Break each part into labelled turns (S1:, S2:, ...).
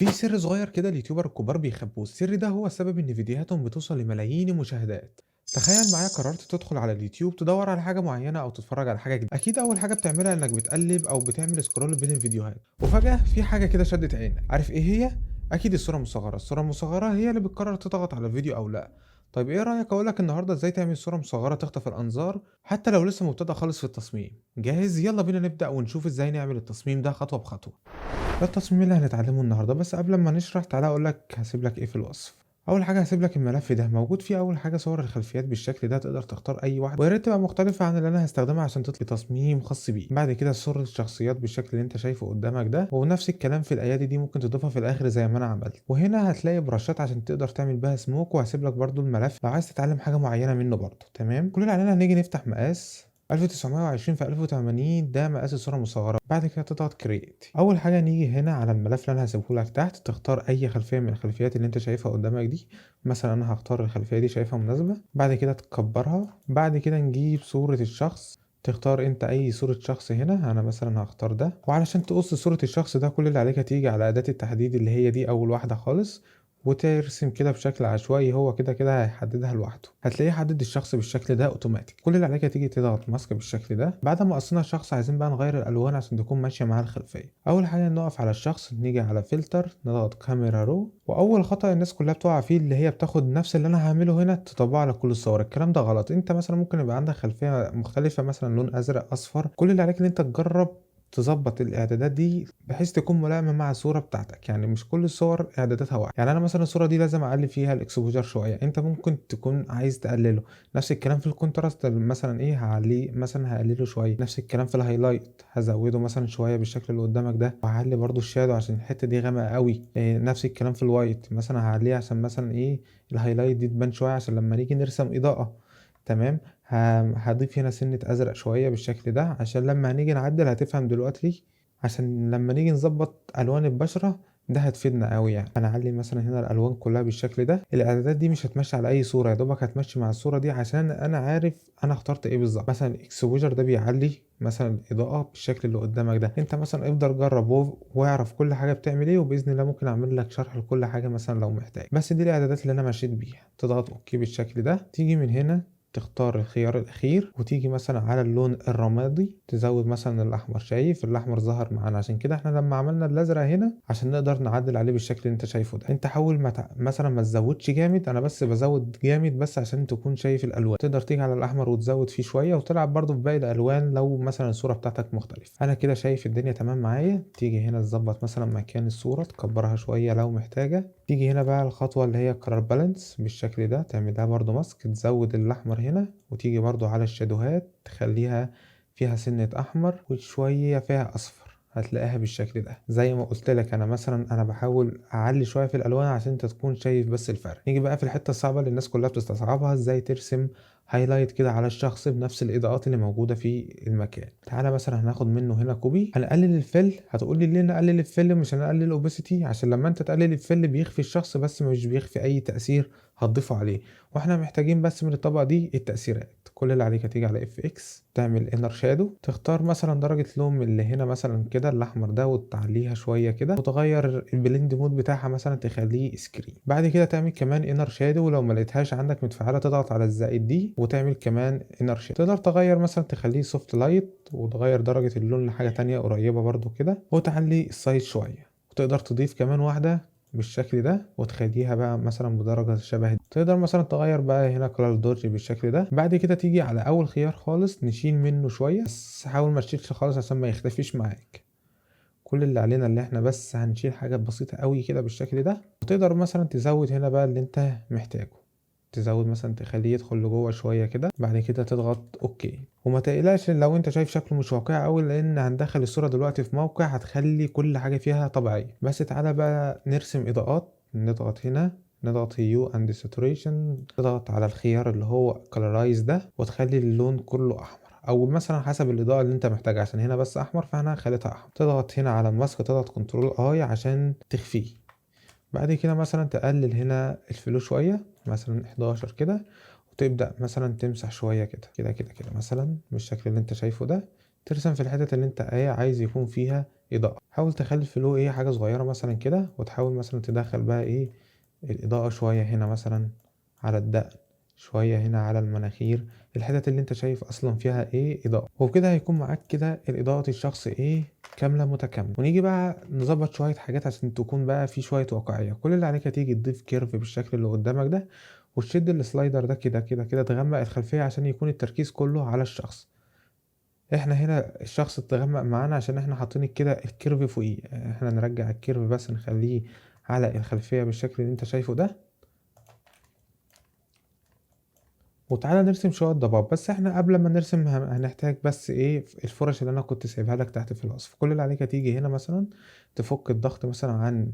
S1: في سر صغير كده ال YouTuber الكبار بيخبوه، السر ده هو سبب إن فيديوهاتهم بتوصل لملايين المشاهدات. تخيل معايا قررت تدخل على اليوتيوب تدور على حاجة معينة أو تتفرج على حاجة جديدة، أكيد أول حاجة بتعملها إنك بتقلب أو بتعمل scroll بين الفيديوهات، وفجأة في حاجة كده شدت عينك، عارف إيه هي؟ أكيد الصورة المصغرة، الصورة المصغرة هي اللي بتقرر تضغط على الفيديو أو لأ. طيب إيه رأيك أقول لك النهاردة إزاي تعمل صورة مصغرة تخطف الأنظار حتى لو لسه مبتدئ خالص في التصميم؟ جاهز؟ يلا بينا نبدأ ونشوف إزاي نعمل التصميم ده خطوة بخطوة. ده التصميم اللي هنتعلمه النهارده، بس قبل ما نشرح تعالى اقول لك هسيب لك ايه في الوصف. اول حاجة هسيب لك الملف ده موجود فيه اول حاجة صور الخلفيات بالشكل ده، تقدر تختار اي واحدة ويا ريت تبقى مختلفة عن اللي انا هستخدمها عشان تطلع تصميم خاص بيه. بعد كده صور الشخصيات بالشكل اللي انت شايفه قدامك ده، ونفس الكلام في الايادي دي ممكن تضيفها في الاخر زي ما انا عملت. وهنا هتلاقي brushات عشان تقدر تعمل بيها سموك، وهسيب لك برده الملف لو عايز تتعلم حاجة معينة منه برده. تمام، كل اللي علينا هنيجي نفتح مقاس 1920 في 1080، ده مقاس الصورة المصغرة. بعد كده تضغط create. أول حاجة نيجي هنا على الملف اللي أنا هسيبه لك تحت، تختار أي خلفية من الخلفيات اللي أنت شايفها قدامك دي. مثلا أنا هختار الخلفية دي شايفها مناسبة. بعد كده تكبرها. بعد كده نجيب صورة الشخص، تختار أنت أي صورة شخص هنا، أنا مثلا هختار ده. وعلشان تقص صورة الشخص ده كل اللي عليك هتيجي على أداة التحديد اللي هي دي أول واحدة خالص، وترسم كده بشكل عشوائي، هو كده كده هيحددها لوحده. هتلاقيه حدد الشخص بالشكل ده اوتوماتيك. كل اللي عليك هتيجي تضغط mask بالشكل ده. بعد ما قصينا الشخص عايزين بقى نغير الالوان عشان تكون ماشية مع الخلفية. اول حاجة نقف على الشخص، نيجي على فلتر، نضغط camera raw. واول خطا الناس كلها بتقع فيه اللي هي بتاخد نفس اللي انا هعمله هنا تطبقه على كل الصور. الكلام ده غلط. انت مثلا ممكن يبقى عندك خلفية مختلفة، مثلا لون ازرق اصفر. كل اللي عليك ان انت تجرب تظبط الاعدادات دي بحيث تكون ملائمه مع الصورة بتاعتك. يعني مش كل الصور اعداداتها واحدة. يعني انا مثلا الصورة دي لازم اعلي فيها ال exposure شوية، انت ممكن تكون عايز تقلله. نفس الكلام في ال contrast، مثلا ايه هعليه، مثلا هقلله شوية. نفس الكلام في ال highlight، هزوده مثلا شوية بالشكل اللي قدامك ده، وهعلي برضو ال shadow عشان الحتة دي غامقه قوي. إيه نفس الكلام في ال white، مثلا هعليه عشان مثلا ايه ال highlight دي تبان شوية عشان لما نيجي نرسم اضاءه. تمام، هضيف هنا سنة أزرق شوية بالشكل ده عشان لما هنيجي نعدل هتفهم دلوقتي، عشان لما نيجي نظبط ألوان البشرة ده هتفيدنا قوي. يعني هنعلي مثلا هنا الألوان كلها بالشكل ده. الإعدادات دي مش هتمشي على أي صورة، يا دوبك هتمشي مع الصورة دي عشان أنا عارف أنا اخترت إيه بالظبط. مثلا ال exposure ده بيعلي مثلا الإضاءة بالشكل اللي قدامك ده. أنت مثلا افضل جرب واعرف كل حاجة بتعمل إيه، وبإذن الله ممكن أعمل لك شرح لكل حاجة مثلا لو محتاج. بس دي الإعدادات اللي أنا مشيت بيها. تضغط okay بالشكل ده، تيجي من هنا تختار الخيار الأخير، وتيجي مثلا على اللون الرمادي تزود مثلا الأحمر. شايف الأحمر ظهر معانا، عشان كده احنا لما عملنا الأزرق هنا عشان نقدر نعدل عليه بالشكل اللي انت شايفه ده. انت حاول ما مثلا ما تزودش جامد، انا بس بزود جامد بس عشان تكون شايف الألوان. تقدر تيجي على الأحمر وتزود فيه شوية، وتلعب برضو في باقي الألوان لو مثلا الصورة بتاعتك مختلفة. انا كده شايف الدنيا تمام معايا. تيجي هنا تظبط مثلا مكان الصورة، تكبرها شوية لو محتاجة. تيجي هنا بقى الخطوة اللي هي color balance بالشكل ده، تعملها برضو mask، تزود الأحمر هنا، وتيجي برضو على ال shadowهات تخليها فيها سنة أحمر وشوية فيها أصفر، هتلاقيها بالشكل ده. زي ما قلت لك أنا مثلا أنا بحاول أعلي شوية في الألوان عشان أنت تكون شايف بس الفرق. نيجي بقى في الحتة الصعبة اللي الناس كلها بتستصعبها، إزاي ترسم highlight كده على الشخص بنفس الإضاءات اللي موجودة في المكان. تعالى مثلا هناخد منه هنا copy، هنقلل ال fill. هتقول لي ليه نقلل ال fill مش هنقلل ال opacity؟ عشان لما انت تقلل ال fill بيخفي الشخص بس مش بيخفي اي تأثير هتضيفه عليه، واحنا محتاجين بس من الطبقة دي التأثيرات. كل اللي عليك هتيجي على FX، تعمل inner shadow، تختار مثلا درجة لون اللي هنا مثلا كده الاحمر ده وتعليها شوية كده، وتغير ال blend mode بتاعها مثلا تخليه screen. بعد كده تعمل كمان inner shadow، ولو ما لقيتهاش عندك متفعلة تضغط على الزائد دي وتعمل كمان inner shadow. تقدر تغير مثلا تخليه soft light وتغير درجة اللون لحاجة تانية قريبة برضو كده، وتعلي ال size شوية. وتقدر تضيف كمان واحدة بالشكل ده وتخليها بقى مثلا بدرجة شبه دي. تقدر مثلا تغير بقى هنا color dodge بالشكل ده. بعد كده تيجي على اول خيار خالص نشيل منه شوية، بس حاول ما تشيلش خالص عشان ما يختفيش معاك. كل اللي علينا اللي احنا بس هنشيل حاجة بسيطة قوي كده بالشكل ده. وتقدر مثلا تزود هنا بقى اللي انت محتاجه، تزود مثلا تخليه يدخل لجوه شوية كده. بعد كده تضغط okay. وما تقلقش لو انت شايف شكله مش واقعي قوي، لان هندخل الصورة دلوقتي في موقع هتخلي كل حاجة فيها طبيعية. بس تعالى بقى نرسم اضاءات. نضغط هنا، نضغط hue and saturation، تضغط على الخيار اللي هو colorize ده وتخلي اللون كله احمر، او مثلا حسب الاضاءة اللي انت محتاجها. عشان هنا بس احمر فانا خليتها احمر. تضغط هنا على ال mask، تضغط control I عشان تخفيه. بعد كده مثلا تقلل هنا ال flow شوية، مثلا 11 كده، وتبدأ مثلا تمسح شوية كده كده كده كده مثلا بالشكل اللي انت شايفه ده. ترسم في الحتت اللي انت ايه عايز يكون فيها إضاءة. حاول تخلي ال flow ايه حاجة صغيرة مثلا كده، وتحاول مثلا تدخل بقى ايه الإضاءة شوية هنا مثلا على الدقن، شوية هنا على المناخير، الحتت اللي انت شايف اصلا فيها ايه اضاءة. وبكده هيكون معاك كده الإضاءة الشخص ايه كاملة متكاملة. ونيجي بقى نظبط شوية حاجات عشان تكون بقى في شوية واقعية. كل اللي عليك هتيجي تضيف curve بالشكل اللي قدامك ده، وتشد ال slider ده كده كده كده، تغمق الخلفية عشان يكون التركيز كله على الشخص. احنا هنا الشخص اتغمق معانا عشان احنا حاطين كده ال curve فوقيه. احنا نرجع ال curve بس نخليه على الخلفية بالشكل اللي انت شايفه ده. وتعالى نرسم شوية ضباب، بس احنا قبل ما نرسم هنحتاج بس ايه الفرش اللي انا كنت سايبها لك تحت في الوصف. كل اللي عليك هتيجي هنا مثلا تفك الضغط مثلا عن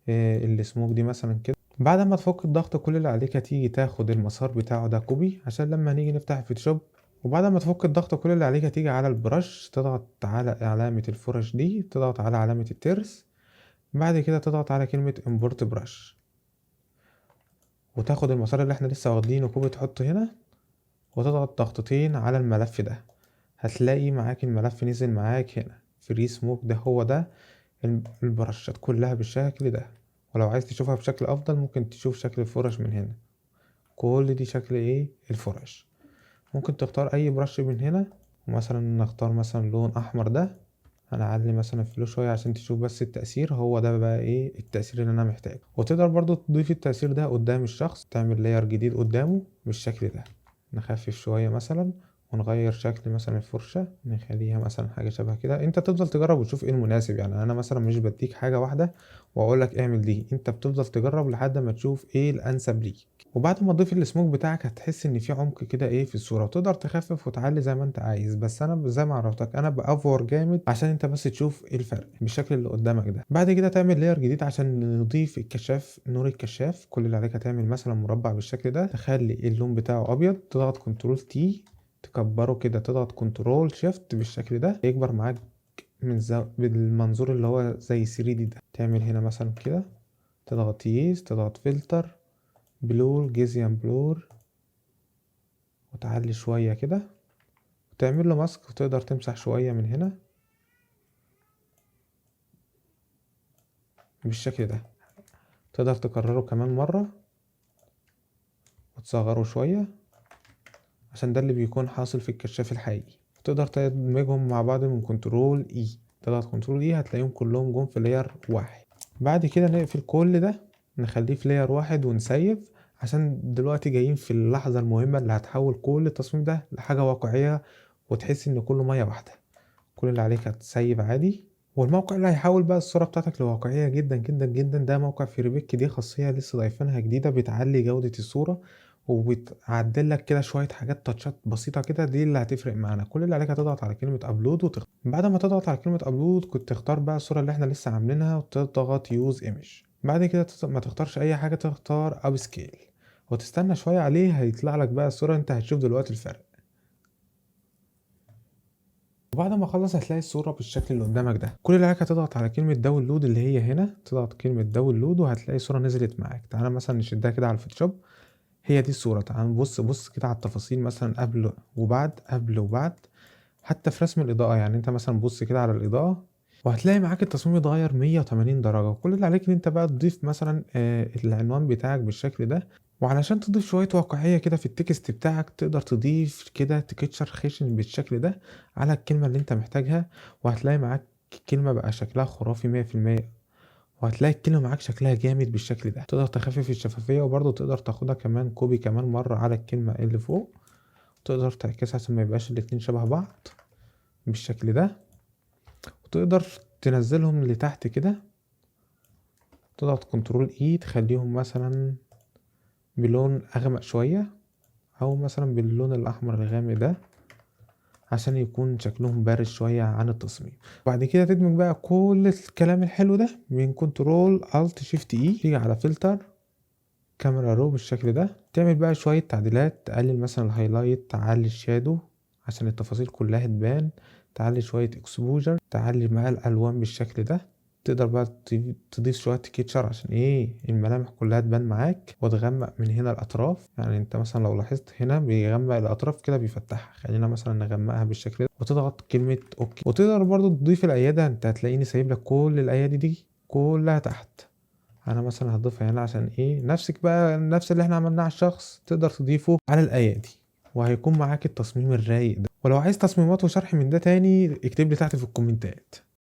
S1: السموك دي مثلا كده. بعد ما تفك الضغط كل اللي عليك هتيجي تاخد المسار بتاعه ده copy عشان لما نيجي نفتح الفوتوشوب. وبعد ما تفك الضغط كل اللي عليك هتيجي على ال brush، تضغط على علامة الفرش دي، تضغط على علامة الترس، بعد كده تضغط على كلمة import brush، وتاخد المسار اللي احنا لسه واخدينه copy تحطه هنا، وتضغط ضغطتين على الملف ده. هتلاقي معاك الملف نزل معاك هنا free smoke، ده هو ده البرشات كلها بالشكل ده. ولو عايز تشوفها بشكل افضل ممكن تشوف شكل الفرش من هنا، كل دي شكل ايه الفرش. ممكن تختار اي brush من هنا، ومثلا نختار مثلا لون احمر ده، هنعلي مثلا flow شوية عشان تشوف بس التأثير. هو ده بقى ايه التأثير اللي انا محتاجه. وتقدر برضو تضيف التأثير ده قدام الشخص، تعمل layer جديد قدامه بالشكل ده. نخفف شوية مثلا ونغير شكل مثلا الفرشة، نخليها مثلا حاجة شبه كده. انت تفضل تجرب وتشوف ايه المناسب، انا مثلا مش بديك حاجة واحدة واقول لك اعمل دي، انت بتفضل تجرب لحد ما تشوف ايه الانسب ليك. وبعد ما تضيف السموك بتاعك هتحس ان في عمق كده ايه في الصورة، وتقدر تخفف وتعلي زي ما انت عايز. بس انا زي ما عرفتك انا بأفور جامد عشان انت بس تشوف ايه الفرق بالشكل اللي قدامك ده. بعد كده تعمل layer جديد عشان نضيف الكشاف، نور الكشاف. كل اللي عليك هتعمل مثلا مربع بالشكل ده، تخلي اللون بتاعه ابيض، تضغط control T تكبره كده، تضغط control shift بالشكل ده يكبر معاك بالمنظور اللي هو زي 3D ده. تعمل هنا مثلا كده، تضغط yes، تضغط filter blur Gaussian blur، وتعلي شوية كده، وتعمل له mask، وتقدر تمسح شوية من هنا بالشكل ده. تقدر تكرره كمان مرة وتصغره شوية عشان ده اللي بيكون حاصل في الكشاف الحقيقي. تقدر تدمجهم مع بعض من control E، تضغط control E هتلاقيهم كلهم جم في layer واحد. بعد كده نقفل كل ده نخليه في layer واحد ونسيف، عشان دلوقتي جايين في اللحظة المهمة اللي هتحول كل التصميم ده لحاجة واقعية وتحس ان كله مية واحدة. كل اللي عليك هتسيف عادي. والموقع اللي هيحول بقى الصورة بتاعتك لواقعية جدا جدا جدا ده موقع Freepik. دي خاصية لسه ضايفينها جديدة بتعلي جودة الصورة وبتعدل لك كده شوية حاجات تاتشات بسيطة كده، دي اللي هتفرق معانا. كل اللي عليك هتضغط على كلمة upload بعد ما تضغط على كلمة upload كنت تختار بقى الصورة اللي احنا لسه عاملينها وتضغط use image. بعد كده ما تختارش اي حاجة، تختار upscale وتستنى شوية عليه، هيطلع لك بقى الصورة. انت هتشوف دلوقتي الفرق. وبعد ما اخلص هتلاقي الصورة بالشكل اللي قدامك ده. كل اللي عليك هتضغط على كلمة download اللي هي هنا، تضغط كلمة download وهتلاقي الصورة نزلت معاك. تعالى مثلا نشدها كده على الفوتوشوب، هي دي الصورة. تعال بص كده على التفاصيل مثلا قبل وبعد، قبل وبعد، حتى في رسم الإضاءة. انت مثلا بص كده على الإضاءة وهتلاقي معاك التصميم اتغير 180 درجة. وكل اللي عليك ان انت بقى تضيف مثلا، العنوان بتاعك بالشكل ده. وعلشان تضيف شوية واقعية كده في ال text بتاعك تقدر تضيف كده texture خشن بالشكل ده على الكلمة اللي انت محتاجها، وهتلاقي معاك كلمة بقى شكلها خرافي مية في المية، وهتلاقي الكلمة معاك شكلها جامد بالشكل ده. تقدر تخفف الشفافية، وبرضه تقدر تاخدها كمان copy كمان مرة على الكلمة اللي فوق، تقدر تعكسها عشان ما يبقاش الاتنين شبه بعض بالشكل ده، وتقدر تنزلهم لتحت كده، تضغط control E تخليهم مثلا بلون اغمق شوية، او مثلا باللون الاحمر الغامق ده عشان يكون شكلهم بارز شوية عن التصميم. وبعد كده تدمج بقى كل الكلام الحلو ده من control alt shift E، تيجي على filter camera raw بالشكل ده، تعمل بقى شوية تعديلات، تقلل مثلا ال highlight، تعلي ال shadow عشان التفاصيل كلها تبان، تعلي شوية exposure، تعلي معاه الالوان بالشكل ده. تقدر بقى تضيف شوية texture عشان ايه الملامح كلها تبان معاك، وتغمق من هنا الأطراف. يعني انت مثلا لو لاحظت هنا بيغمق الأطراف كده بيفتحها، خلينا مثلا نغمقها بالشكل ده، وتضغط كلمة okay. وتقدر برضو تضيف الأيادي، انت هتلاقيني سايب لك كل الأيادي دي كلها تحت. انا مثلا هضيفها هنا عشان ايه، نفسك بقى نفس اللي احنا عملناه على الشخص تقدر تضيفه على الايادي، وهيكون معاك التصميم الرايق ده. ولو عايز تصميمات وشرح من ده تاني اكتب لي تحت في الكومنتات.